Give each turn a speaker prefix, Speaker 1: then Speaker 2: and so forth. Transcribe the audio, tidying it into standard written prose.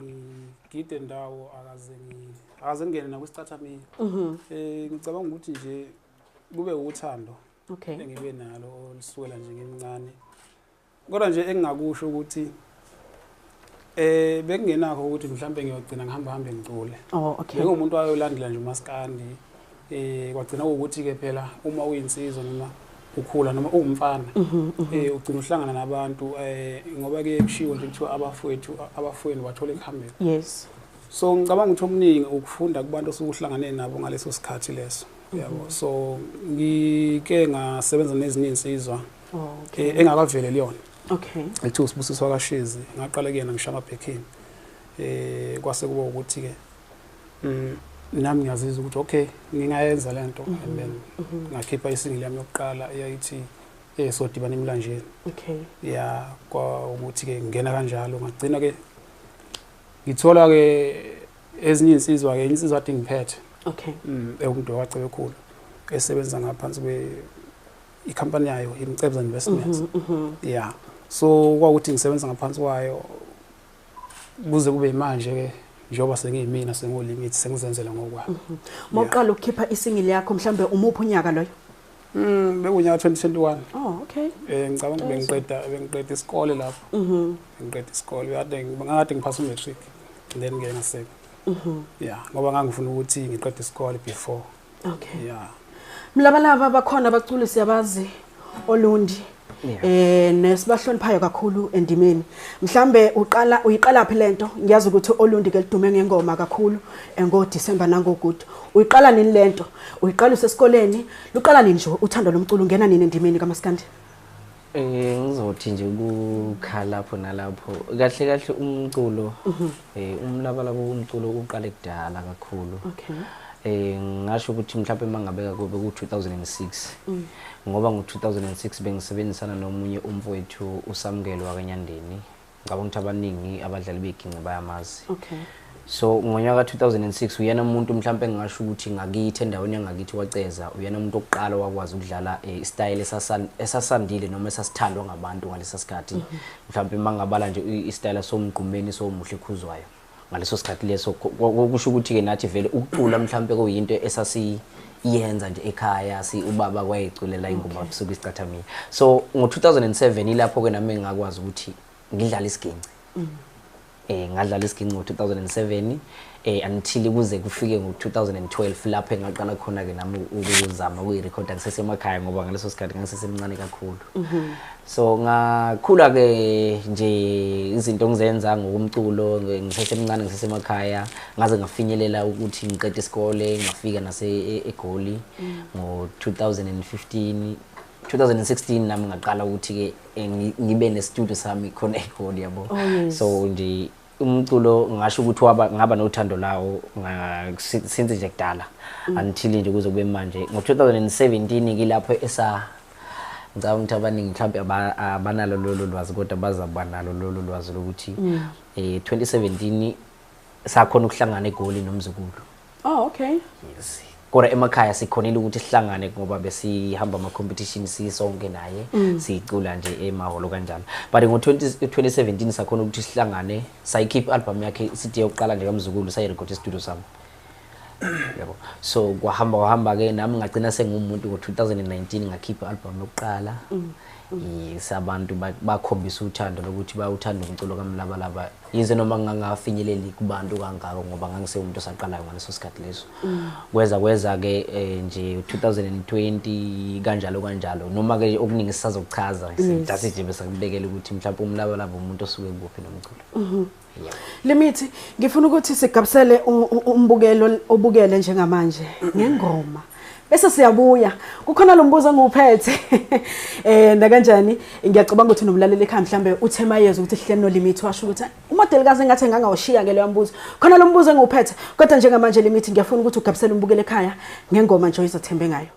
Speaker 1: Ngigide ndawo, akaze ngingene nakwisicathamiya. Ngicabanga ukuthi nje kube uthando engibe nalo olusukela nje ngimncane, kodwa nje engingakusho ukuthi bekungenakho ukuthi mhlambe ngiyogcina ngihamba hambe ngicule.
Speaker 2: Oh, okay.
Speaker 1: Bengumuntu ayolandela nje umaskandi. Kwagcina ukuthi ke phela uma uyinsizwa noma ukhula noma uwumfana, ugcina uhlangana nabantu, ngoba ke kushiwo nje kuthiwa abafowethu abafowenu bathola ekuhambeni. So ngicabanga ukuthi okuningi ukufunda kubantu osukuhlangane nabo ngaleso sikhathi leso. Yabo. So ngike ngasebenza nezinye insizwa engakaveleli yona. Ekuthiwa uSibusiso kaShezi, ngaqala kuyena ngishaya amabhekini. Kwase kuba ukuthi ke nami ngiyazizwa ukuthi okay, ngingayenza lento, and then ngakhipha isingle yami yokuqala eyayithi sodibana emlanjeni. Ya, kwa ukuthi ke ngena kanjalo, ngagcina ke ngithola ke ezinye insizwa ke, insizwa ade ngiphethe. Ewumuntu waCebekhulu esebenza ngaphansi kwe ikhampani yayo iMcebza Investments. Yeah. So kwakuthi ngisebenza ngaphansi kwayo kuze kube manje ke, njengoba sengiyimina sengoLimit, sengizenzela ngokwami.
Speaker 2: Mawuqala ukukhipha isingle yakho, mhlambe umuphi unyaka loyo?
Speaker 1: Bekunyaka 2021.
Speaker 2: Oh, okay.
Speaker 1: Ngicabanga bengiqeda isikole lapho. Bengiqeda isikole, kade ngade ngiphasa umatric, then ke ngaseka. Yeah, ngoba ngangifuna ukuthi ngiqede isikole before. Yeah.
Speaker 2: Mlabalaba, bakhona abaculi siyabazi Olundi. Nesibahloniphayo kakhulu endimeni. Mhlambe uqala uyiqala phi lento? Ngiyazi ukuthi Olundi ke lidume ngengoma kakhulu ngo December nangoGudu. Uyiqala nini lento? Uyiqala usesikoleni? Luqala nini nje uthando lomculo, ungena nini endimeni kaMaskandi?
Speaker 3: Ngizothi nje ukukhala lapho nalapho. Kahle kahle umculo, umlabalaba umculo uqale kudala kakhulu. Ngasho ukuthi mhlawumbe mangabeka kube ku 2006. Ngoba ngo 2006 bengisebenzisana nomunye umfowethu uSamukelo wakaNyandeni. Ngicabanga ukuthi abaningi abadlali beginqe bayamazi. So ngonyaka 2006 uyena umuntu mhlawumbe engingasho ukuthi ngakithi endaweni yangakithi waceza, uyena umuntu oqala wakwazi ukudlala istyle esasandile noma esasithandwa ngabantu ngalesa sikhathi. Mhlawumbe mangabala nje istyle somgqumeni somuhle khuzwayo ngaleso sikhathi leso, kusho ukuthi ke nathi vele ukucula mhlawumbe kuyinto esasiyenza nje ekhaya, si ubaba kwayeculela ingoma busuku isicathamiya. So ngo 2007 ilapho ke nami ngakwazi ukuthi ngidlale isiginci. Ngadlala isiginci ngo 2007 until kuze kufike ngo 2012 lapho engaqala khona ke nami ukuzama ukuyirekhoda ngisesemakhaya, ngoba ngaleso sikhathi ngangisesemncane kakhulu. So ngakhula ke nje izinto ngizenza ngokumculo ngisesemncane ngisesemakhaya, ngaze ngafinyelela ukuthi ngiqede isikole, ngafika nase eGoli ngo 2015 2016 nami ngaqala ukuthi ke ngibe ne studio sami khona eGoli, yabo.
Speaker 2: Oh, yes.
Speaker 3: So nje umculo ngasho ukuthi waba ngaba nothando lawo since nje kudala until nje kuze kube manje ngo 2017 kilapho esa ngicabanga ukuthi abaningi mhlawumbe abanalo lolo lwazi, kodwa bazaba nalo lolo lwazi lokuthi 2017 sakhona ukuhlangana eGoli nomzukulu.
Speaker 2: Oh, okay.
Speaker 3: Yes. Kodwa emakhaya sikhonile ukuthi sihlangane ngoba besihamba ama competition sisonke naye, sicula nje emahholo kanjalo. But ngo 2017 sakhona ukuthi sihlangane, sayikhipha album yakhe sithi yokuqala nje kaMzukulu, sayirecord studio sami. Yabo. So kwahamba kwahamba ke nami ngagcina sengumuntu ngo 2019 ngakhipha album yokuqala. Yes, abantu bakhombisa uthando lokuthi bayawuthanda umculo kaMlabalaba. Yize noma ngingafinyelela kubantu kangako ngoba ngangisewumuntu osaqalayo ngaleso sikhathi leso. Kweza kweza ke nje 2020 kanjalo kanjalo, noma ke okuningi sisazokuchaza, just nje bese ngibekela ukuthi mhlawumbe uMlabalaba umuntu osuke kuphi nomculo. Yeah.
Speaker 2: Limit, ngifuna ukuthi sigabisele umbukelo obukele njengamanje ngengoma. Bese siyabuya. Kukhona lo mbuzo engiwuphethe. Nakanjani ngiyacabanga ukuthi nomlaleli ekhaya mhlambe uthe mayeza ukuthi sihleli no Limit, washo ukuthi umodelikazi engathi ngangawushiya ke leyo mbuzo. Khona lo mbuzo engiwuphethe. Kodwa njengamanje Limit, ngiyafuna ukuthi ugabisele umbukelo ekhaya ngengoma nje oyizothembe ngayo.